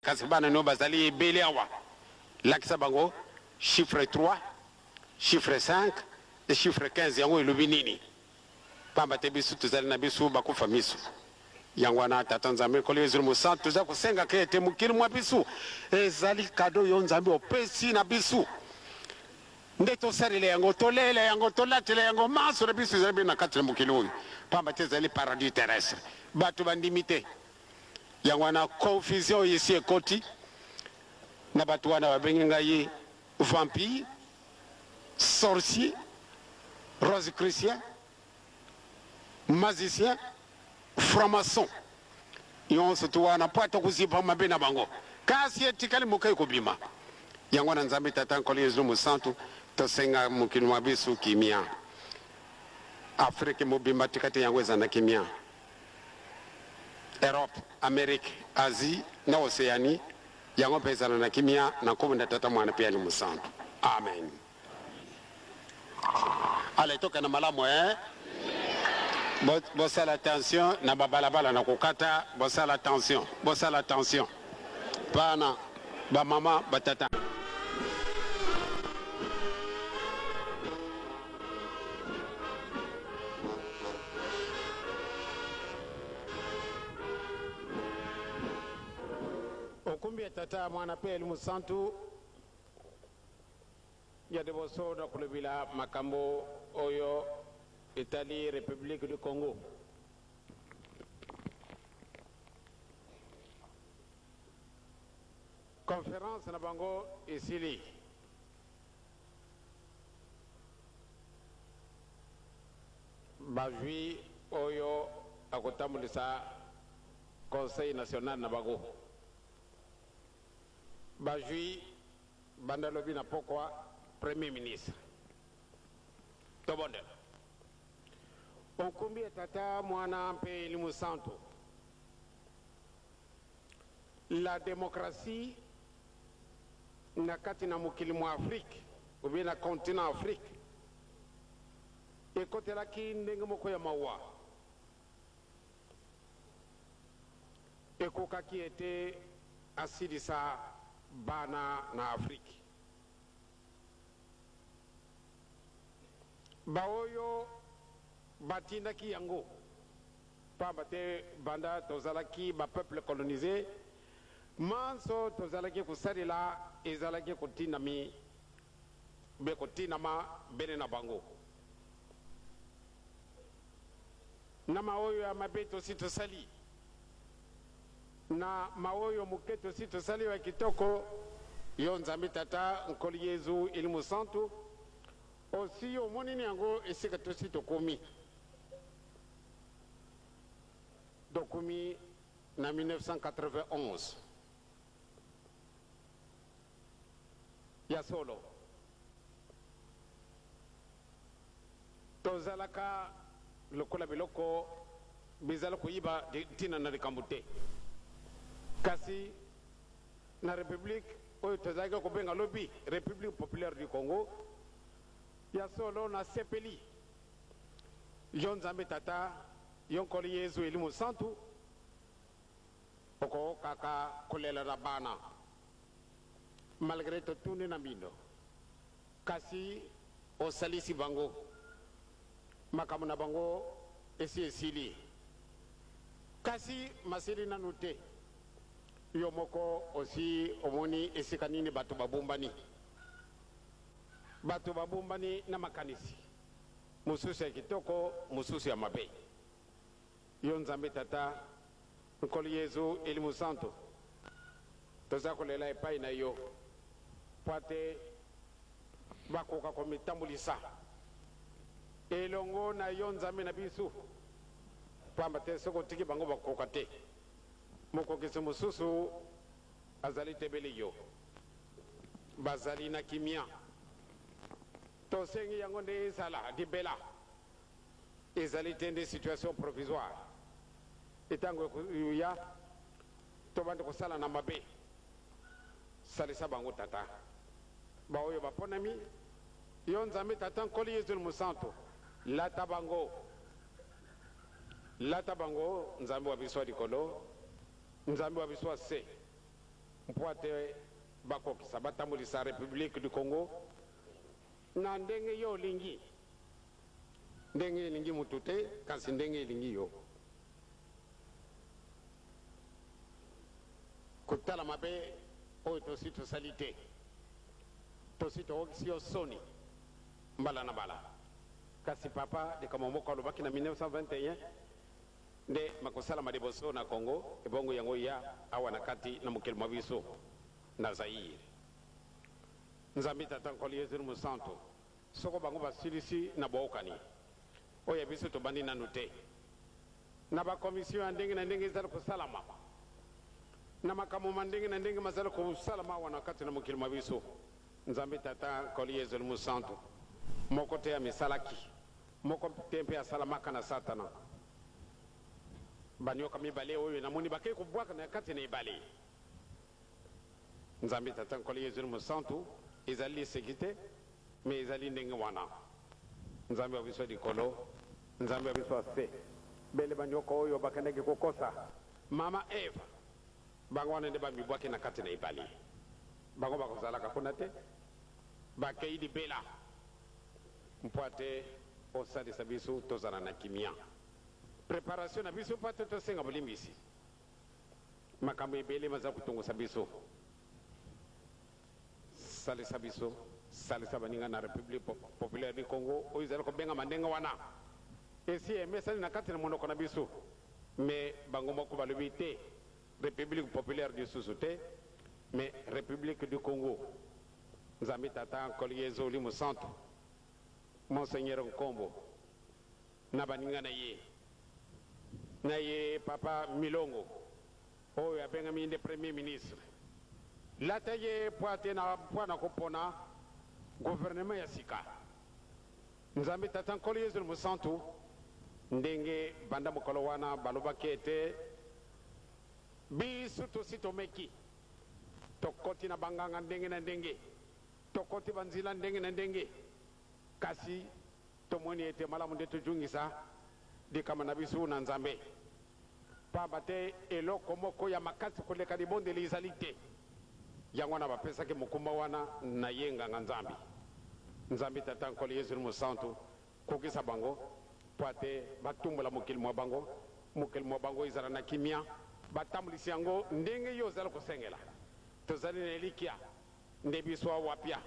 Kasi bana no bazali ebele awa, lakisa bango chiffre 3, chiffre 5 et chiffre 15 yango elobi nini? Pamba te biso tozali na biso bakufa miso. Yango wana Tata Nzambe Nkolo Yezu Mosantu toza kosenga ke ete mokili mwa biso ezali kado yo Nzambe opesi na biso nde tosalela yango, tolela yango, tolatela yango, manso na biso ezali be na kati na mokili oyo, pamba te ezali paradis terrestre. Bato bandimi te. Yango wana confusion oyo esi ekoti na bato wana babengi ngai vampire, sorcier, rosicrucien, magicien, franc-maçon nyonso tu wana mpo ata kozipa mabe na bango, kasi etikali moke ekobima. Yango wana Nzambe Tata Nkolo Yezu Mosantu tosenga mokili mwa biso kimia, Afrike mobimba tika te yango eza na kimia. Europe, Amerique, Asie na Oceanie, yango mpe ezala na kimia na nkombo na Tata, Mwana mpe Elimo Santu. Amen. Ale tokenda malamu eh? Bosala attention na babalabala na kokata, bosala attention, bosala attention bana, bamama, batata. Okumbi ya Tata, Mwana mpe Elimo Santu ya liboso na kolobela makambo oyo etali Republique du Congo. Conference na bango esili. Bazwi oyo akotambulisa Conseil national na bango. Bazwi banda lobi na pokwa Premier ministre. Tobondela. Okumbi ya Tata, Mwana mpe Elimo Santu. La democratie na kati na mokili mwa Afrique ou bien na continent Afrique ekotelaki ndenge moko ya mawa. Ekokaki ete asilisa bana na Afrique. Baoyo batindaki yango, pamba te banda tozalaki ba peuple colonise, manso tozalaki kosalela ezalaki kotindami be kotindama bene na bango. Na maoyo ya mabe tosi tosali, na maoyo moke tosi tosali ya kitoko, yo Nzambe Tata, Nkolo Yezu, Elimo Santu, osi omonini yango esika tosi tokomi. Tokomi na 1991. Ya solo, tozalaka lokola biloko bizali koyiba ntina na likambo te. Kasi na Republique oyo tozalaki kobenga lobi Republique populaire du Congo, ya solo nasepeli yo Nzambe Tata, yo Nkolo Yezu Elimo Santu, Okokaka kolela na bana malgre totuni na mbindo kasi osalisi bango makambo na bango esi esili kasi masili nanu te yo moko osi omoni esika nini bato babombani bato babombani na makanisi mosusu ya kitoko mosusu ya mabe. Yo Nzambe Tata, Nkolo Yezu, Elimo Santu, toza kolela epai na yo mpo ate bakoka komitambulisa elongo na yo Nzambe na biso, pamba te soki otiki bango bakoka te. Mokokisi mosusu azali te bele yo. Bazali na kimia. Tosengi yango nde ezala libela. Ezali te nde situation provisoire. Etango ekoya, tobandi kosala na mabe. Salisa bango, Tata. Baoyo baponami, Yo Nzambe Tata, Nkolo Yezu Mosantu, lata bango. Lata bango, Nzambe wa biso wa likolo, Nzambe wa biso wa se. Mpo ete bakokisa, batambolisa Republique du Congo na ndenge yo olingi, ndenge elingi mutu te, kasi ndenge elingi yo. Kotala mabe oyo tosi tosali te, tosi tookisi yo soni mbala na mbala. Kasi Papa, likambo moko alobaki na 1921 nde makosalama liboso na Congo, ebongo yango ya awa na kati na mokili mwa biso na Zaïre. Nzambe Tata Nkolo Yezu Mosantu, soko bango basilisi na bookani oyo ya biso tobandi nanu te, na ba commission ya ndenge na ndenge ezali kosalama, na makambo ma ndenge na ndenge mazali kosalama awa na kati na mokili mwa biso, Nzambe Tata Nkolo Yezu Mosantu, moko te amisalaki, moko te mpe asalamaka na Satana. Banyoka mibale oyo namoni bakei kobwaka na kati na ebale. Nzambe Tata Nkolo Yezu Mosantu, ezali liseki te, mais ezali ndenge wana. Nzambe wa biso ya likolo, Nzambe wa biso ya se, bele banyoka oyo bakendaki kokosa mama Eva, bango wana nde bamibwaki na kati na ebale. Bango bakozalaka kuna te, bakei libela. Mpo ate osalisa biso tozala na kimia. Preparation na biso mpo ate tosenga bolimbisi. Makambo ebele maza kotungusa biso. Salisa biso, salisa baninga na Republique Populaire du Congo oyo ezali kobengama ndenge wana. Esi emesani na kati na monoko na biso, mais bango moko balobi te Republique Populaire lisusu te, mais Republique du Congo. Nzambe Tata, Nkolo Yezu Molimo Santu, Monseigneur Nkombo na baninga na ye, na ye Papa Milongo oyo abengami nde Premier ministre, lata ye pwa te na pwa na kopona gouvernement ya sika. Nzambe Tata Nkolo Yezu Molimo Santu, ndenge banda mokolo wana balobaki ete biso tosi tomeki, tokoti na banganga ndenge na ndenge, tokoti banzila ndenge na ndenge, kasi tomoni ete malamu nde tojungisa likama na biso na Nzambe, pamba te eloko moko ya makasi koleka libondeli ezali te. Yango wana bapesaki mokumba wana na ye nganga Nzambe. Nzambe Tata Nkolo Yezu Mosantu, kokisa bango mpo ate batumbola mokili mwa bango, mokili mwa bango ezala na kimia, batambulisi yango ndenge yo ozali kosengela. Tozali na elikya nde biso awa pia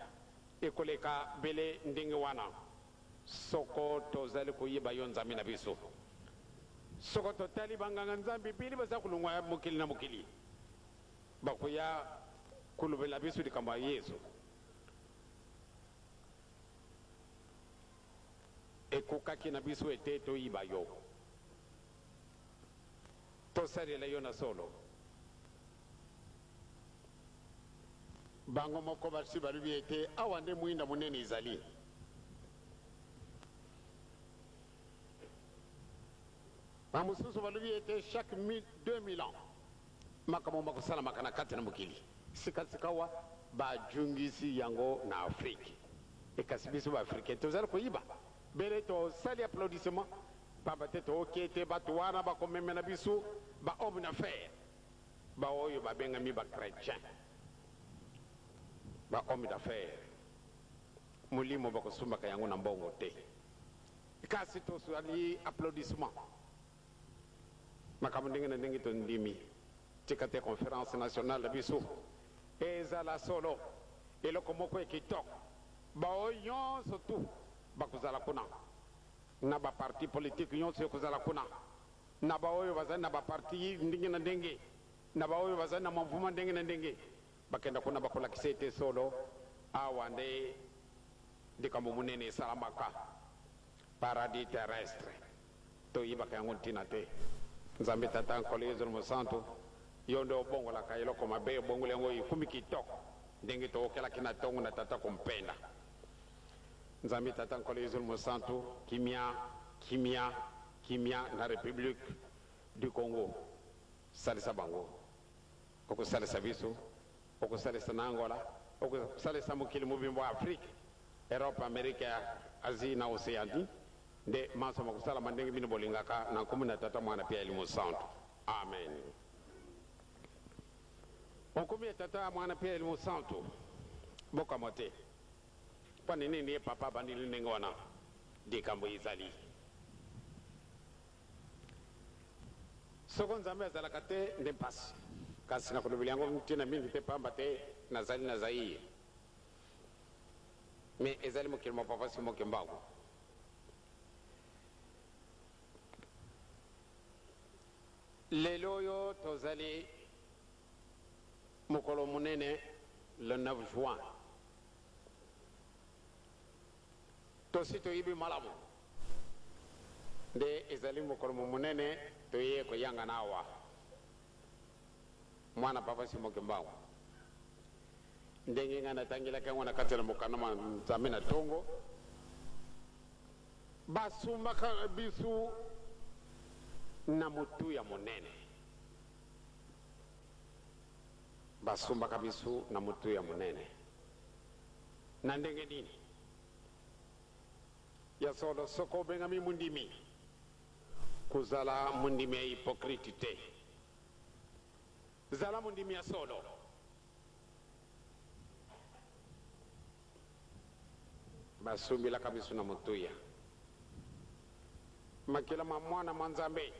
ekoleka bele ndenge wana, soko tozali koyeba yo Nzambe na biso. Soko totali banganga Nzambe bele baza kolongwa mokili na mokili, bakoya kolobela biso likambo ya Yezu. Ekokaki na biso ete toyiba yo, tosalela yo na solo. Bango moko basi balobi ete awa nde mwinda monene ezali. Bamosusu balobi ete chaque 2000 ans makambo makosalamaka na kati na mokili. Sikasikawa bajungisi yango na Afrique. Ekasi biso ba Africain tozali koyiba bele, tosali applaudissement pamba te tooki ete bato wana bakomemela biso ba homme d'affaires, baoyo babengami ba chrétien, ba homme d'affaires. Molimo bakosumbaka yango na mbongo te, kasi tosali applaudissement. Makambo ndenge na ndenge tondimi. Tika te conférence nationale na biso ezala solo eloko moko ya kitoko. Baoyo nyonso tu bakozala kuna, na ba parti politique nyonso ekozala kuna, na baoyo bazali na ba parti ndenge na ndenge, na baoyo bazali na mouvement ndenge na ndenge, bakenda kuna bakolakisa ete solo awa nde likambo monene esalamaka. Paradis terrestre toyibaka yango ntina te. Nzambe Tata Nkolo Yezu Mosantu, yo nde obongolaka eloko mabe, obongoli yango ekomi kitoko ndenge tookelaki na tongo na Tata kompenda. Nzambe Tata Nkolo Yezu Mosantu, kimia, kimia, kimia na Republique du Congo. Salisa bango, okosalisa biso, okosalisa na Angola, okosalisa mokili mobimba wa Afrique, Europe, Amerique, Asie na Oceanie, nde manso makosalama ndenge bino bolingaka, na nkombo na Tata, Mwana mpe ya Elimo Santu. Amen. Okomi ya Tata, Mwana mpe Elimo Santu. Bokamwa te. Mpo na nini ye papa abandeli ndenge wana? Likambo ezali, soko Nzambe azalaka te nde mpasi. Kasi nakolobela yango ntina mingi te, mpamba te nazali na Zaïre. Mais ezali mokili mwa papa Simon Kimbangu. Lelo oyo tozali mokolo monene le 9 juin. Tosi toyebi malamu nde ezali mokolo monene toye koyangana awa. Mwana papa Simon Kimbangu, ndenge ngai natangelaki yango na kati na mokanda mwa Nzambe na tongo, basumbaka biso na motuya monene. Basumbaka biso na motuya monene. Na ndenge nini? Ya solo, soko obengami mondimi, kozala mondimi ya hypocrite te. Zala mondimi ya solo. Basumbelaka biso na motuya makila ma Mwana mwa Nzambe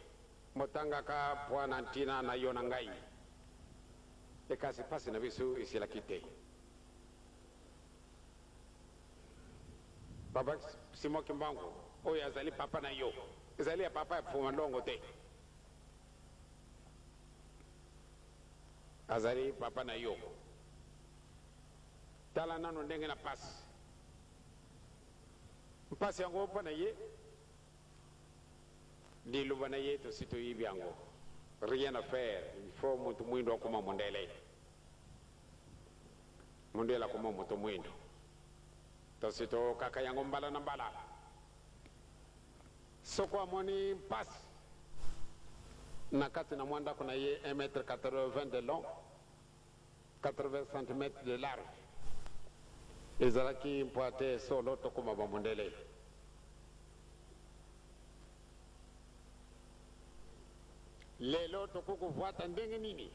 motangaka mpo na ntina na yo na ngai. Ekasi mpasi na biso esilaki te. Papa Simon Kimbangu, oyo azali papa na yo, ezali ya papa ya Pfuma Ndongo te. Azali papa na yo. Tala nanu ndenge na pasi. Mpasi yango mpo na ye, liloba na ye tosi toyebi yango. Rien à faire, il faut mutu muindu akoma mondele. Mondele akoma moto muindu. Tosi toyokaka yango mbala na mbala. Soko amoni mpasi na kati na mwa ndako na ye 1 mètre 80 de long, 80 cm de large, ezalaki mpo ate solo tokoma ba mondele. Lelo tokoki kovwata ndenge nini?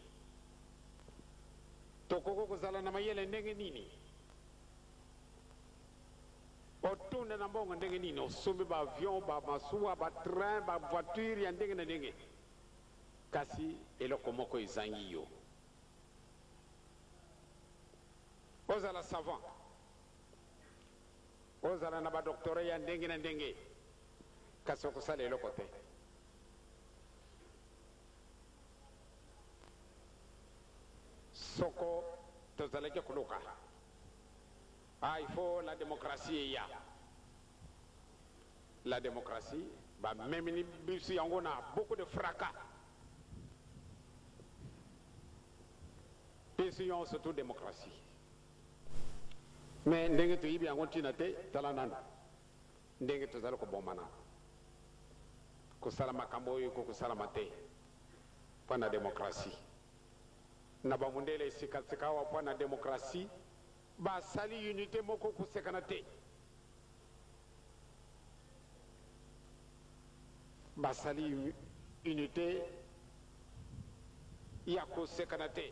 Tokoki kozala na mayele ndenge nini? Otunda na mbongo ndenge nini? Osombi ba avion, ba masuwa, ba train, ba voiture ya ndenge na ndenge, kasi eloko moko ezangi yo. Ozala savant, ozala na ba doctorat ya ndenge na ndenge, kasi okosala eloko te. Soko tozalaki koluka, ah, il faut la democratie eya. La democratie, bamemini biso yango na beaucoup de fracas. Biso nyonso tu democratie. Mais ndenge toyibi yango ntina te, tala nanu ndenge tozali kobomana, kosala makambo oyo ekoki kosalama te mpo na democratie. Na bamundele sikasika awa mpo na democratie basali unité moko kosekana te. Basali unité ya kosekana te.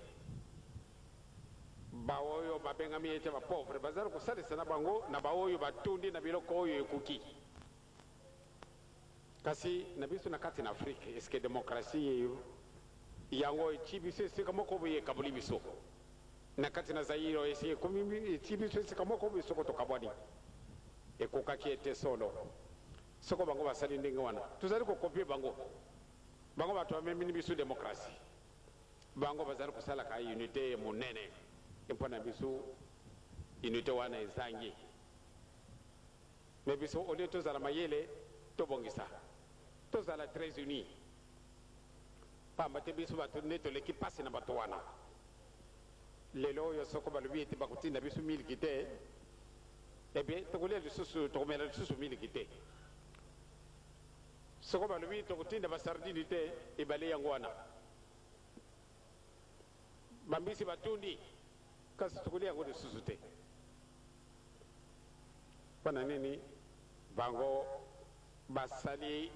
Baoyo babengami ete ba pauvre bazali kosalisa na bango na baoyo batondi na biloko oyo ekoki. Kasi na biso na kati na Afrique, est-ce que democratie yango etii biso esika moko boye ekaboli biso? Na kati na Zaïre esi ekomi etii biso esika moko boye soko tokabwani? Ekokaki ete solo soko bango basali ndenge wana, tozali kokopie bango. Bango bato bamemini biso democratie, bango bazali kosalaka unité monene mpo na biso unité wana ezangi. Mais biso au lieu tozala mayele tobongisa, tozala très unis, pamba te biso bato nde toleki pasi na bato wana. Lelo oyo soko balobi ete bakotinda biso miliki te, eh bien tokolia lisusu, tokomela lisusu miliki te. Soko balobi tokotinda ba sardine te, ebale yango wana bambisi batundi, kasi tokolia yango lisusu te. Mpo na nini bango basali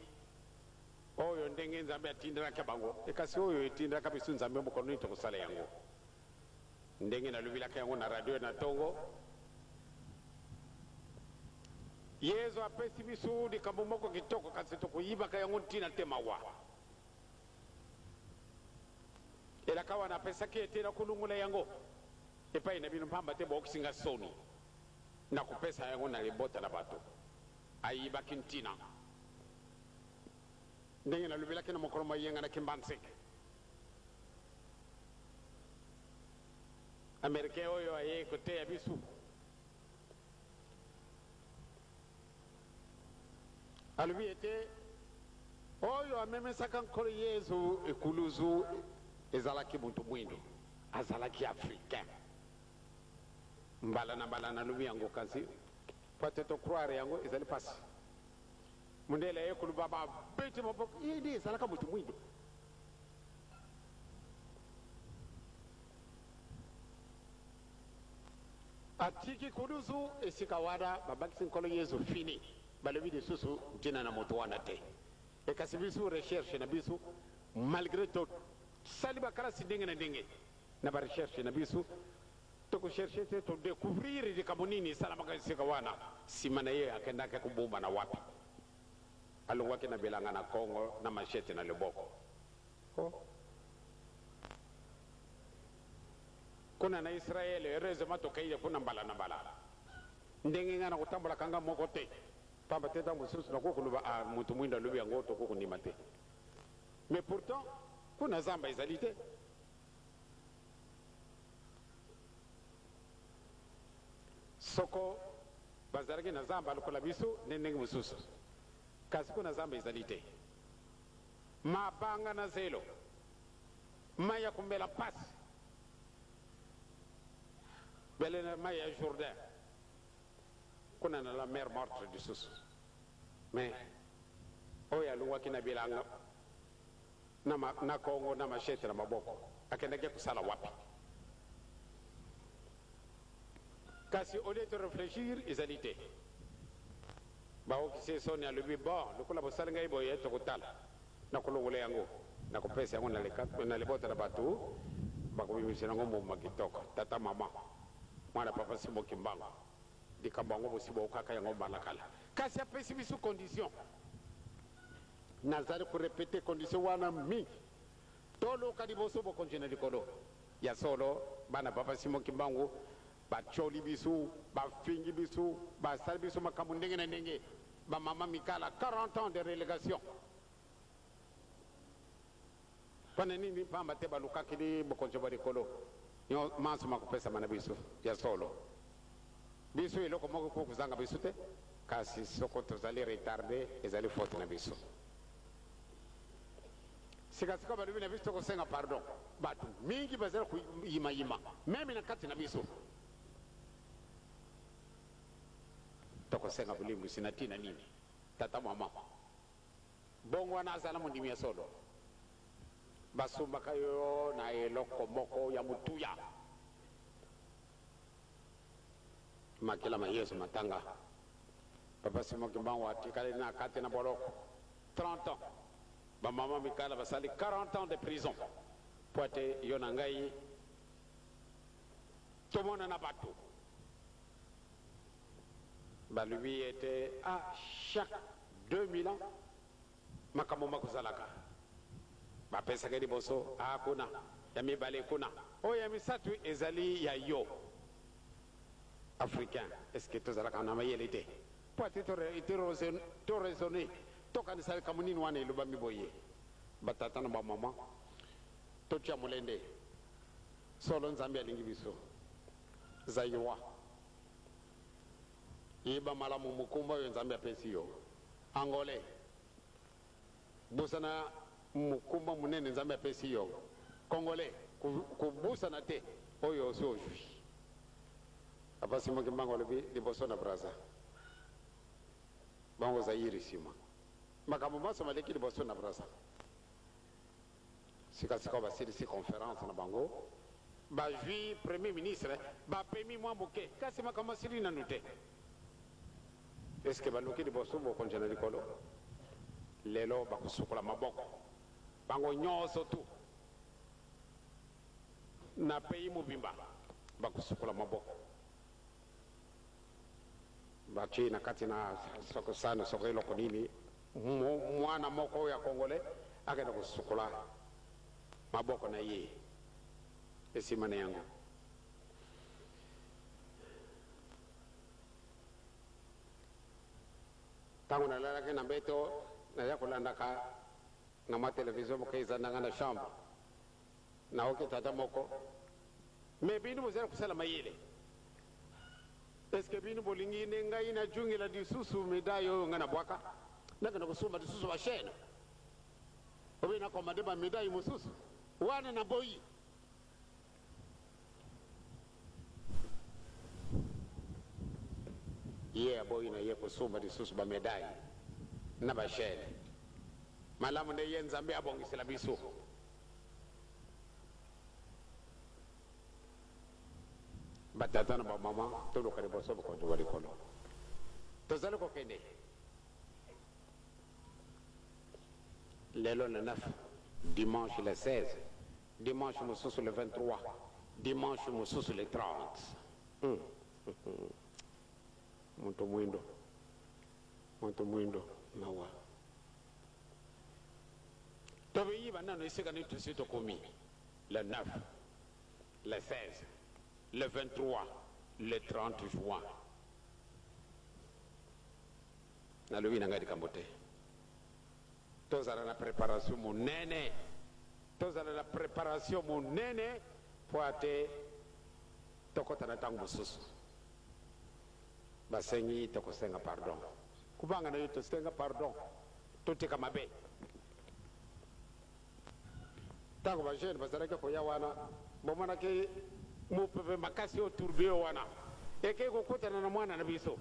oyo ndenge Nzambe atindelaka bango? Kasi oyo etindelaka biso Nzambe, mokolo nini tokosala yango? Ndenge nalobilaka yango na radio na tongo, Yezu apesi biso likambo moko kitoko, kasi tokoyibaka yango ntina te. Mawa. Elaka wana apesaki ete nakolongola yango epai na bino, mpamba te bookisi nga soni, nakopesa yango na libota na bato. Ayibaki ntina. Ndenge nalobelaki na mokolo mwa eyenga na Kimbanseke, Americain oyo ayei koteya biso, alobi ete oyo amemesaka Nkolo Yezu ekuluzu ezalaki moto mwindo, azalaki Africain. Mbala na mbala nalobi yango, kasi po ete to croire yango ezali pasi. Mundele aye koloba, babeti maboko, ye nde ezalaka moto mwindo. Atiki kuluzu esika wana, babakisi Nkolo Yezu fini, balobi lisusu ntina na moto wana te. E kasi biso recherche na biso, malgre tosali bakalasi ndenge na ndenge na ba recherche na biso, toko chercher te to decouvrir likambo nini esalamaka esika wana. Sima na ye akendaki kobombana wapi? Alongwaki na bilanga na Congo na machette na loboko. Oh. Kuna na Israël, heureusement tokei kuna mbala na mbala. Ndenge ngai nakotambolaka nga moko te, pamba te ntango mosusu nakoki koloba, ah, moto mwindo alobi yango, tokoki kondima te. Mais pourtant kuna zamba ezali te. Soko bazalaki na zamba lokola biso nde ndenge mosusu, kasi kuna zamba ezali te. Mabanga na zelo, mai ya komela mpasi, bele na mai ya Jourdain, kuna na la mer Morte lisusu. Mais oyo alongwaki na bilanga na, na Congo na machete na maboko, akendaki kosala wapi? Kasi au lieu de réfléchir, ezali te. Baokisi soni, alobi, bon, lokola bosali ngai boye, tokotala, nakolongola yango, nakopesa yango na libota na bato, bakobimisa yango mbuma kitoko. Tata, mama, mwana Papa Simon Kimbangu, likambo yango bosi bookaka yango mbala kala, kasi apesi biso condition. Nazali korepete condition wana mingi: toluka liboso bokonzi na likolo. Ya solo, bana Papa Simon Kimbangu, batioli biso, bafingi biso, basali biso makambo ndenge na ndenge. Bamama Mikala, 40 ans de relégation. Mpona nini? Pamba te balukaki bokonzi bwa likolo, manso makopesama na biso. Ya solo, biso eloko moko ko kozanga biso te, kasi soko tozali retardé, ezali faute na biso. Sikasika balobi na biso tokosenga pardon, bato mingi bazali koyimayima même na kati na biso. Tokosenga bolimbisi na ntina nini? Tata, mama, bongo wana azala mondimi ya solo. Basumbaka yo na eloko moko ya motuya, makila ma Yesu matanga. Papa Simon Kimbangu atikali na kati na boloko 30 ans, bamama Mikala basali 40 ans de prison po ete yo na ngai tomona na bato. Balobi ete a chaque 2000 ans makambo makozalaka. Bapesaka liboso a kuna, ya mibale kuna, oyo ya misato ezali ya yo Africain. Est-ce tozalaka na mayele te po ate to raisonne, tokanisa likambo nini wana elobami boye? Batata na bamama, totia molende. Solo Nzambe alingi biso. Zaïrois, yeba malamu mokumba oyo Nzambe apesi yo. Angolais, bosana mokumba monene Nzambe apesi yo. Congolais, kobosana te oyo osi ozwi. Papa Simon Kimbangu alobi liboso na Braza, bango Zaïre nsima. Makambo nyonso maleki liboso na Braza. Sikasika basilisi conférence na bango, bazwi premier ministre, bapemi mwa moke, kasi makambo asili nanu te. Eske baluki liboso bokonzi na likolo? Lelo bakosukola maboko bango nyonso tu na pays mobimba. Bakosukola maboko, batie na kati na soko sani soko eloko nini, mwana moko oyo ya Congolais akende kosukola maboko na ye esima na yango. Ntango nalalaki na mbeto, naya kolandaka na mwa televizio moke eza nanga na chambre, naoki tata moko, me bino bozali kosala mayele, eske bino bolingi nde ngai najungela lisusu medaille oyo ngai nabwaka, nakende kosomba lisusu ba chaine obe na commande ba medaille mosusu wana? Naboyi. Ye aboyi na ye kosomba lisusu ba medaille na ba chaine. Malamu nde ye Nzambe abongisela biso. Batata na bamama, toluka liboso bokonzi bwa likolo. Tozali kokende lelo le 9, dimanche le 16, dimanche mosusu le 23, dimanche mosusu le 30. Moto mwindo, moto mwindo, mawa. Tobeyiba nano esika nini tosi tokomi le 9, le 16, le 23, le 30 juin. Nalobi na ngai likambo te. Tozala na préparation monene, tozala na préparation monene mpo ate tokɔta na ntango mosusu. Basengi tokosenga pardon, kubanga na yo tosenga pardon, totika mabe. Ntango bajeune bazalaki koya wana, bomonaki mopepe makasi oyo tourbillon wana ekei kokutana na mwana na biso.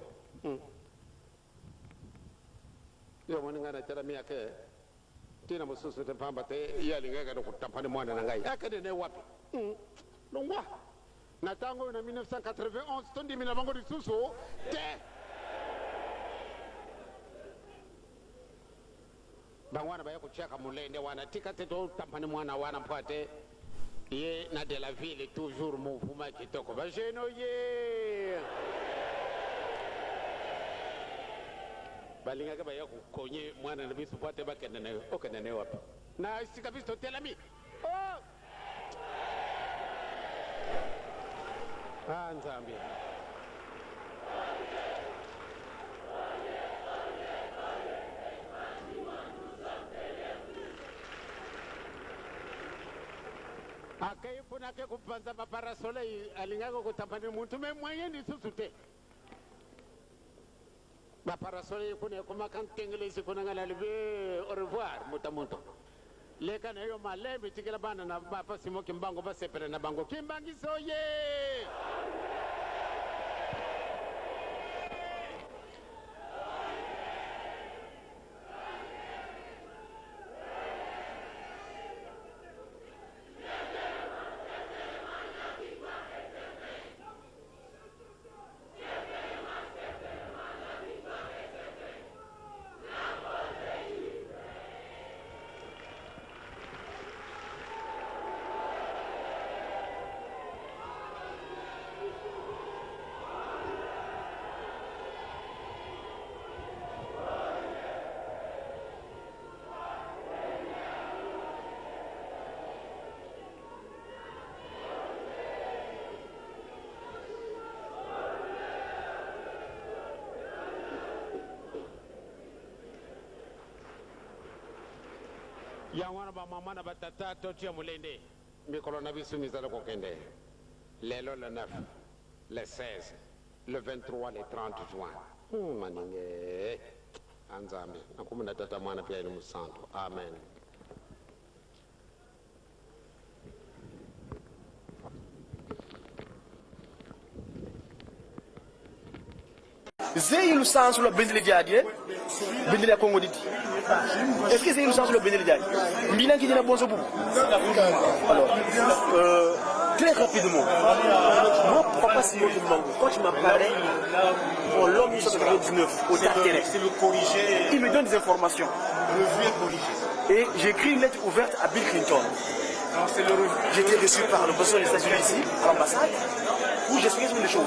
Yo omoni ngai natelami ake ntina mosusu te, mpamba te ye alingaki kende kotampane mwana na ngai. Akende ne wapi? Longwa na ntango oyo na 1991, tondimi na bango lisusu te. Bango wana baya kotiaka molende wana, tika te totampane mwana wana, mpo ate ye na de la ville toujours mouvement kitoko. Bajeune oye balingaki baya kokonye mwana na biso mpo ate bakende na yo. Okende na yo wapi na esika biso totelami? Oh! Ah, Nzambe! Akei kuna, ake kopanza baparasoleil, alingaki kotampani mutu me moyen lisusu te. Baparasoleil kuna ekomaka nkengelesi kuna. Ngai nalobi au revoir, moto moto leka na yo malembe, tikela bana na papa Simo Kimbangu basepela na bango. Kimbangiso ye! Yango wana, bamama na batata, totia molende. Mikolo na biso mizali kokende. Lelo le 9, le 16, le 23, le 30 juin. Maninge a Nzambe nakumuna Tata, Mwana mpe Elimo Santo. Amen. Zei lusanzu lwa bendele diadie bendele ya Congo didi. Est-ce que zei lusanzu lwa bendele diadie mbina nkidi na bonzo bubu? Alors, très rapidement, moi, papa Simon Kimbangu, quand tu m'apparais en l'an 1999 au Tarteret, C'est le corrigé. Il me donne des informations. Revu et corrigé. Et j'écris une lettre ouverte à Bill Clinton. Non, c'est le revu. J'étais reçu par le président des États-Unis ici, à l'ambassade. j'explique une chose.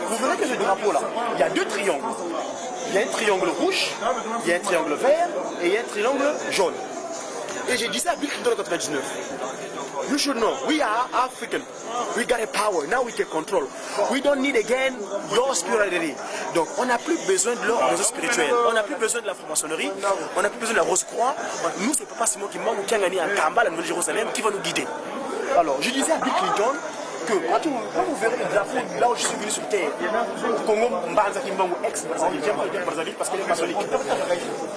Vous verrez que ce drapeau-là, il y a deux triangles. Il y a un triangle rouge, il y a un triangle vert et il y a un triangle jaune. Et j'ai dit ça à Bill Clinton en 99. You should know, we are African. We got a power. Now we can control. We don't need again your spirituality. Donc, on n'a plus besoin de leur réseau spirituel. On n'a plus besoin de la franc-maçonnerie. On n'a plus besoin de la Rose-Croix. Nous, c'est Papa Simon qui manque, qui a à Kamba, la Nouvelle-Jérusalem, qui va nous guider. Alors, je disais à Bill Clinton que quand, vous verrez le drapeau là où je suis venu sur terre, Congo, Mbanza Kimbangu, ex-Brazzaville, j'aime pas le dire Brazzaville parce qu'elle est maçonnique.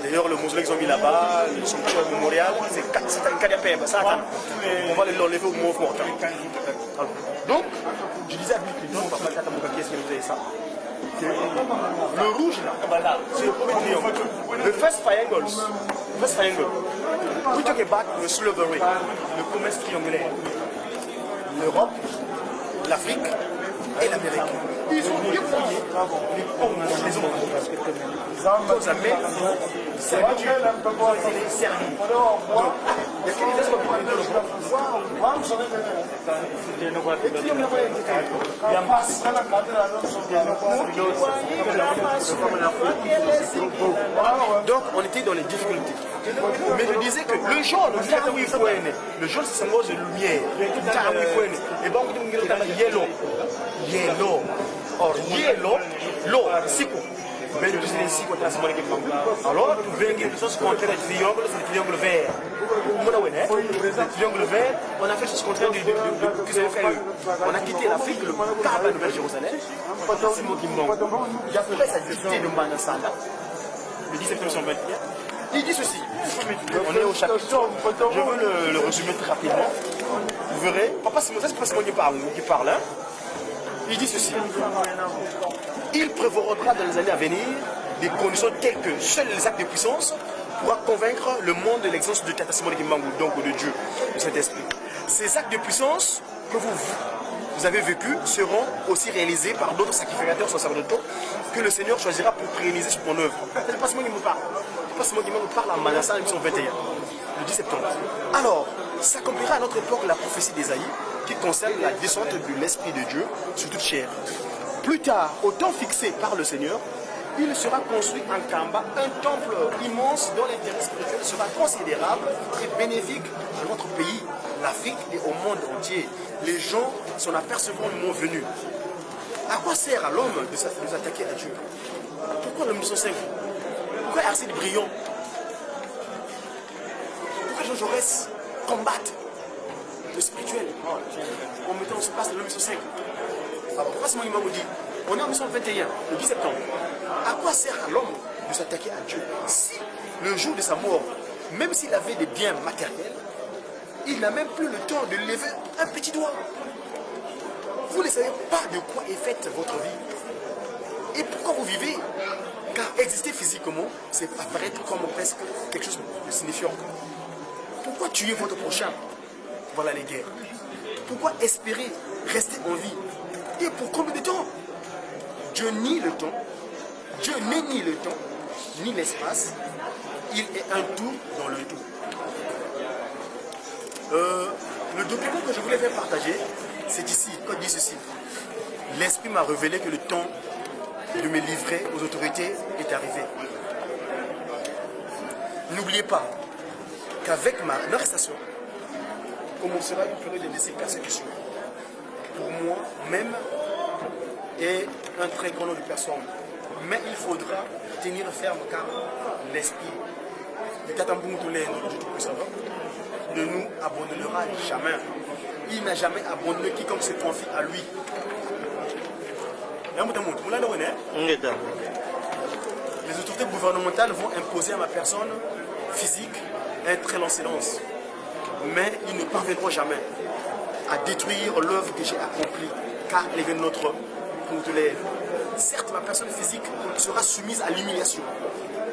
D'ailleurs, le mausolée qu'ils ont mis là-bas, le sanctuaire mémorial, c'est un canapé, ça attend. On va l'enlever au mouvement. Alors, donc, je disais à Bill Clinton, papa Tata Mouka, qui est-ce qui nous a ça? Le rouge là, c'est le premier triangle. Le first triangle, first triangle. We talk about the slavery, le commerce triangulaire. L'Europe, l'Afrique et l'Amérique. Ils ont dépouillé les Congos, les autres. Ils servitude, ils ont été servis. Donc, est-ce qu'il y a des Donc, on était dans les difficultés. Mais je disais que le jaune, le jaune, c'est symbole de lumière. Et bon, yellow. Yellow. Or, yellow, l'eau, siku. Mais je disais siku, alors, tu le sens contraire du triangle, c'est le triangle vert. Le triangle vert, on a fait ce contraire du, qu'ils avaient fait eux. On a quitté l'Afrique, le Cap à Nouvelle-Jérusalem. Simon Kimbangu. Après sa quitté de Manassala, le 10 septembre 1921, il dit ceci. On est au chapitre. Je veux le résumer très rapidement. Vous verrez. Papa Simon, ça c'est Papa Simon qui parle, hein. Il dit ceci. Il prévaudra dans les années à venir des conditions telles que seuls les actes de puissance pourra convaincre le monde de l'existence de Tata Simon Kimbangu, donc de Dieu, de Saint-Esprit. Ces actes de puissance que vous avez vécu seront aussi réalisés par d'autres sacrificateurs sacerdotaux que le Seigneur choisira pour pérenniser son œuvre. C'est pas Simon qui me parle. C'est pas Simon qui me parle à Manasseh en 1921, le 10 septembre. Alors, s'accomplira à notre époque la prophétie d'Ésaïe qui concerne la descente de l'Esprit de Dieu sur toute chair. Plus tard, au temps fixé par le Seigneur, il sera construit en Kamba, un temple immense dont l'intérêt spirituel sera considérable et bénéfique à notre pays, l'Afrique et au monde entier. Les gens s'en apercevront le moment venu. À quoi sert à l'homme de s'attaquer à Dieu? Pourquoi le 1905? Pourquoi Aristide Briand? Pourquoi Jean Jaurès combattent le spirituel en mettant en place le 1905? Alors, pourquoi Simon Imam dit, on est en 1921, le 10 septembre. À quoi sert à l'homme de s'attaquer à Dieu si le jour de sa mort, même s'il avait des biens matériels, il n'a même plus le temps de lever un petit doigt? Vous ne savez pas de quoi est faite votre vie et pourquoi vous vivez. Car exister physiquement, c'est apparaître comme presque quelque chose de signifiant. Pourquoi tuer votre prochain? Voilà les guerres. Pourquoi espérer rester en vie? Et pour combien de temps? Dieu nie le temps. Dieu n'est ni le temps, ni l'espace. Il est un tout dans le tout. Le document que je voulais faire partager, c'est ici, quand il dit ceci. L'Esprit m'a révélé que le temps de me livrer aux autorités est arrivé. N'oubliez pas qu'avec ma arrestation, commencera une période de persécution. Pour moi même et un très grand nombre de personnes. Mais il faudra tenir ferme car l'Esprit de Tata Mpungu Tulendo, du Tout-Puissant, ne nous abandonnera jamais. Il n'a jamais abandonné quiconque se confie à lui. Les autorités gouvernementales vont imposer à ma personne physique un très long silence. Mais ils ne parviendront jamais à détruire l'œuvre que j'ai accomplie, car elle est de notre Mpungu. Certes, ma personne physique sera soumise à l'humiliation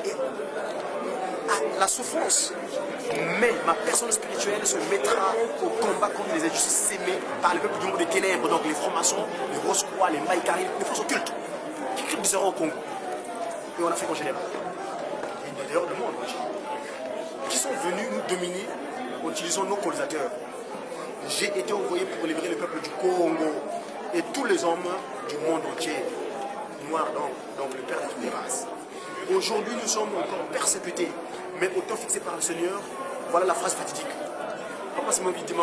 et à la souffrance, mais ma personne spirituelle se mettra au combat contre les injustices sémées par le peuple du monde des ténèbres, donc les francs-maçons, les Rose-Croix, les Maïkari, les forces occultes qui crient des erreurs au Congo et en Afrique en général, et d'ailleurs le monde entier, qui sont venus nous dominer en utilisant nos colonisateurs. J'ai été envoyé pour libérer le peuple du Congo. Et tous les hommes du monde entier, noirs donc, donc le père de toutes les races. Aujourd'hui, nous sommes encore persécutés, mais autant fixés par le Seigneur, voilà la phrase fatidique. Papa Simon dit,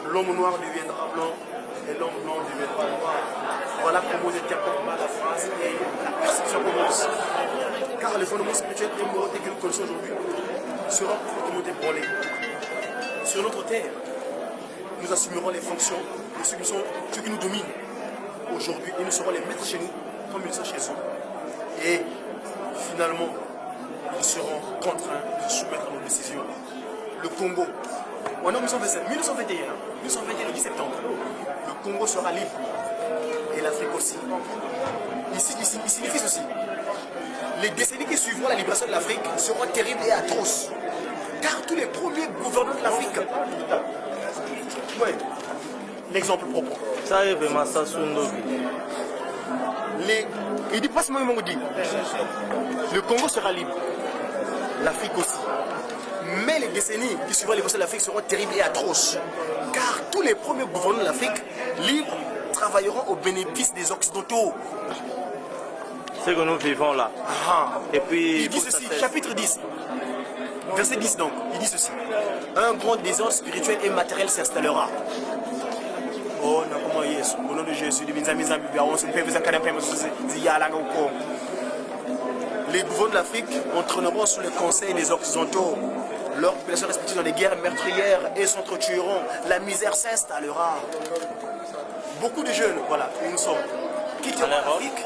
l'homme noir deviendra blanc et l'homme blanc deviendra noir. Voilà comment on interprète mal la phrase et la persécution commence. Car le fondement spirituel et moral que nous connaissons aujourd'hui sera fortement ébranlé. Sur notre terre, nous assumerons les fonctions de ceux qui, sont, ceux qui nous dominent aujourd'hui et nous serons les maîtres chez nous comme ils sont chez eux. Et finalement, ils seront contraints de se soumettre à nos décisions. Le Congo, en 1921, 1921, le 10 septembre, le Congo sera libre et l'Afrique aussi. Ici, ici, il signifie ceci. Les décennies qui suivront la libération de l'Afrique seront terribles et atroces. Car tous les premiers gouverneurs de l'Afrique. Ouais. L'exemple propre. Ça est vraiment ça, Les, il dit pas seulement dit. Le Congo sera libre. L'Afrique aussi. Mais les décennies qui suivront la libération de l'Afrique seront terribles et atroces. Car tous les premiers gouverneurs de l'Afrique libres travailleront au bénéfice des Occidentaux. Ce que nous vivons là. Ah. Et puis, il dit ceci, chapitre 10, verset 10 donc, il dit ceci. Un grand désordre spirituel et matériel s'installera. Oh, non, comment Yesu, au nom de Jésus, les gouverneurs de l'Afrique entraîneront sous le conseil des Occidentaux leurs populations respectives dans des guerres meurtrières et s'entretueront. La misère s'installera. Beaucoup de jeunes, voilà, où nous sommes, quitteront l'Afrique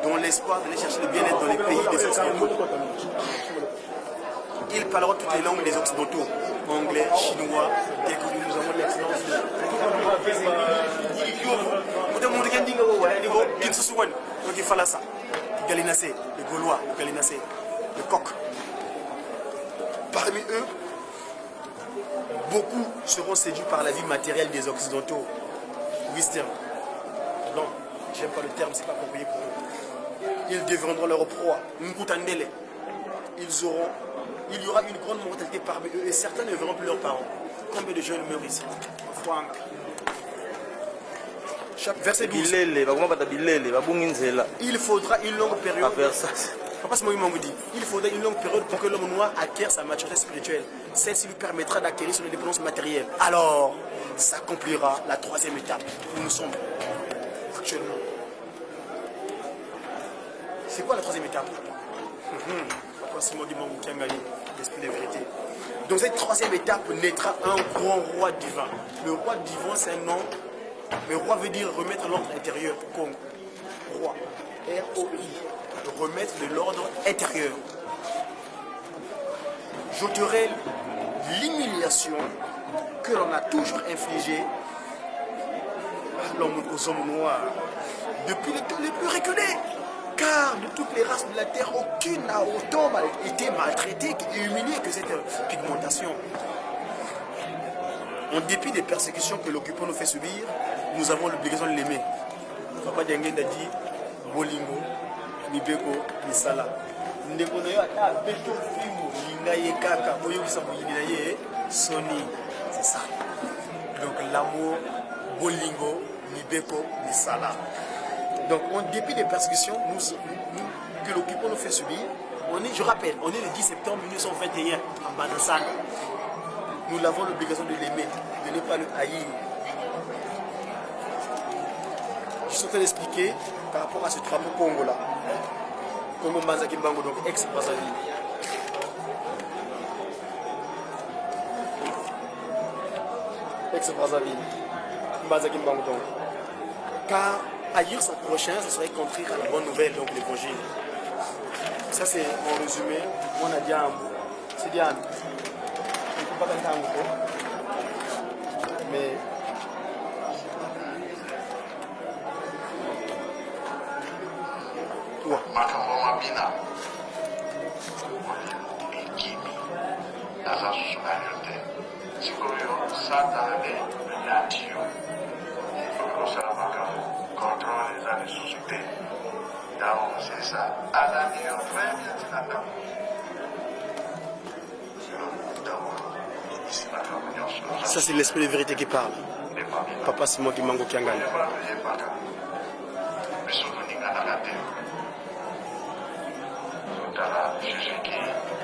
dans l'espoir d'aller chercher le bien-être dans les pays des Occidentaux. Ils parleront toutes les langues des Occidentaux, anglais, chinois, dès que nous avons l'excellence de... Les Gaulois, le Galinacé, le coq. Parmi eux, beaucoup seront séduits par la vie matérielle des Occidentaux. Western. Non, j'aime pas le terme, c'est pas approprié pour eux. Ils deviendront leur proie. Nkutandele. Ils auront, il y aura une grande mortalité parmi eux et certains ne verront plus leurs parents. Combien de jeunes meurent ici? Franck. Verset 12. Bilele, bakoma bata bilele, babungi nzela. Il faudra une longue période. Versace. Papa Simon Kimbangu dit, il faudra une longue période pour que l'homme noir acquiert sa maturité spirituelle. Celle-ci lui permettra d'acquérir son indépendance matérielle. Alors, s'accomplira la troisième étape où nous sommes actuellement. C'est quoi la troisième étape? Papa Simon Kimbangu Kiangani, l'esprit de vérité. Dans cette troisième étape naîtra un grand roi divin. Le roi divin, c'est un nom. Mais roi veut dire remettre l'ordre intérieur. Congo. Roi. R-O-I. Remettre de l'ordre intérieur. J'ôterai l'humiliation que l'on a toujours infligée aux hommes noirs depuis les temps les plus reculés. Car de toutes les races de la terre, aucune n'a autant été maltraitée et humiliée que cette pigmentation. En dépit des persécutions que l'occupant nous fait subir, nous avons l'obligation de l'aimer. Papa Diangienda dit Bolingo, Mibeko, Misala. Ndeko na yo ata abeto fimbo, linga ye kaka, oyokisa moyini na ye, soni. C'est ça. Donc l'amour, Bolingo, Mibeko, Misala. Donc en dépit des persécutions que l'occupant nous fait subir, on est, je rappelle, on est le 10 septembre 1921 en Badassane. Nous avons l'obligation de l'aimer, de ne pas le haïr. Je suis en train d'expliquer par rapport à ce drapeau Congo-là. Congo Mbanza Kimbangu, donc ex-Brazzaville. Ex-Brazzaville. Mbanza Kimbangu, donc. Car haïr son prochain, ce serait contraire à la bonne nouvelle, donc l'évangile. Ça, c'est en résumé. On a dit un mot. C'est dit un mot. On ne peut pas canter un mot. Mais. Makambo mabina ekimi naza susu na yo te sikoyo satana nde alati yo okoki kosala makambo controle eza lisusu te donc c'est ça alandi yo très bien ti na ndako ntango obimisi makambo nyonso. Ça, c'est l'esprit de vérité qui parle. Ndeko Amina. Papa Simon Kimbangu Kiangani. Biso toninganaka te. Totala Jésus qui.